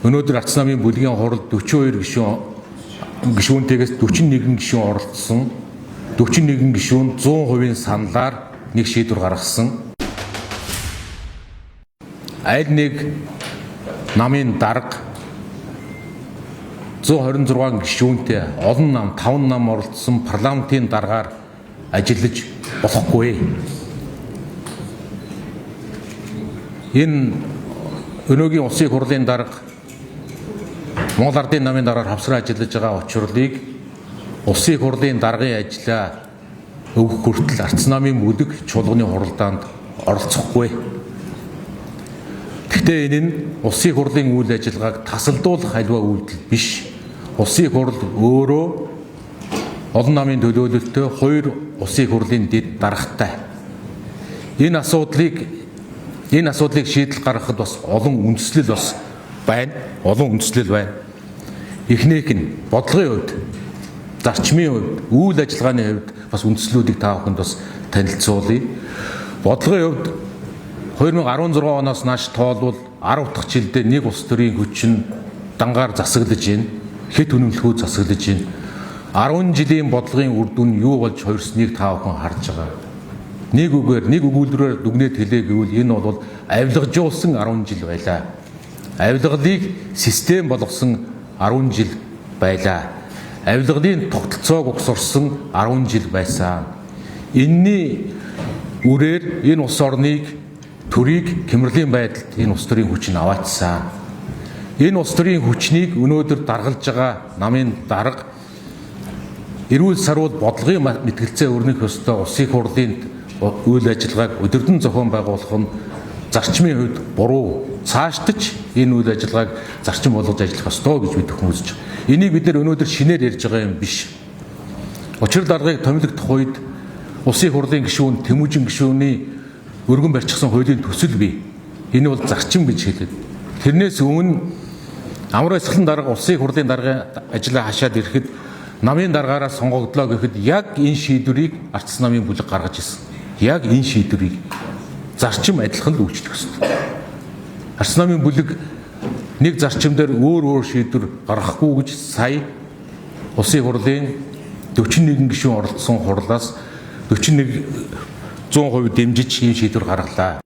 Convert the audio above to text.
Өнөөдөр Арц намын бүлгийн хурал 42 гишүүнтэйгээс 41 гишүүн оролцсон. 41 гишүүн 100% саналаар нэг шийдвэр гаргасан. Аль нэг намын дарга 126 гишүүнтэй олон нам, 5 нам оролцсон парламентын даргаар ажиллаж болохгүй. Энэ өнөөгийн улсын хурлын дарга Монгол Ардын намын даргаар хавсраа ажиллаж байгаа учирлыг улсын хурлын даргын ажлаа өгөх хүртэл Арц намын бүлэг чуулганы хуралдаанд оролцохгүй. Гэхдээ энэ нь улсын хурлын үйл ажиллагааг тасалдуулах аливаа үйлдэл биш. Улсын хурал өөрөө олон намын төлөөлөлтөй хоёр улсын хурлын дэд даргатай. Энэ асуудлыг шийдэл гаргахад бас олон үндслэл бас байна. Олон үндслэл байна. Эхнийх нь бодлогын хувьд, зарчмын хувьд, үйл ажиллагааны хувьд бас үндслүүдийг та бүхэнд бас танилцуулъя. Бодлогын хувьд 2016 оноос нааш тоолвол 10 дахь жилдээ нэг улс төрийн хүчин дангаар засаглаж байна. Хэд үнэмлэхүй засаглаж байна. 10 жилийн бодлогын үр дүн юу болж хувирсныг та бүхэн харж байгаа. Нэг үгээр, нэг өгүүлбэрээр дүгнээд хэлээ гэвэл энэ бол авилгажуулсан 10 жил байлаа. Авилгалыг систем болгосон 10 жил байлаа. Авилгалын тогтолцоог угсарсан 10 жил байсан. Энийний үрээр энэ улс орныг төрийг хямралын байдалд энэ улс төрийн хүчин аваачсан. Энэ улс төрийн хүчнийг өнөөдөр даргалж байгаа намын дарга эрүүл саруул бодлогын мэтгэлцээ өрнөх ёстой улсын хурлын үйл ажиллагааг өдөрдөн зохион байгуулах нь зарчмын хувьд буруу. Цаашдаж энэ үйл ажиллагааг зарчим болгож ажиллах ёстой гэж бид бүхэн үзэж байгаа. Энийг бид нэр өнөөдөр шинээр ярьж байгаа юм биш. Учрал даргаыг томилогдох үед улсын хурлын гишүүн Тэмүүжин гишүүний өргөн барьчихсан хуулийн төсөл бий. Энэ бол зарчим гэж хэлээд. Тэрнээс өмнө Амар баясгалан дарга улсын хурлын даргын ажлаа хашаад ирэхэд намын даргаараа сонгогдлоо гэхэд яг энэ шийдвэрийг Арц намын бүлэг гаргаж ирсэн. Яг энэ шийдвэрийг зарчим адилхан л үйлчлэх ёстой. Арц намын бүлэг нэг зарчим дээр өөр шийдвэр гаргахгүй гэж сая улсын хурлын 41 гишүүн оролцсон хурлаас 41 100% дэмжиж ийм шийдвэр гаргалаа.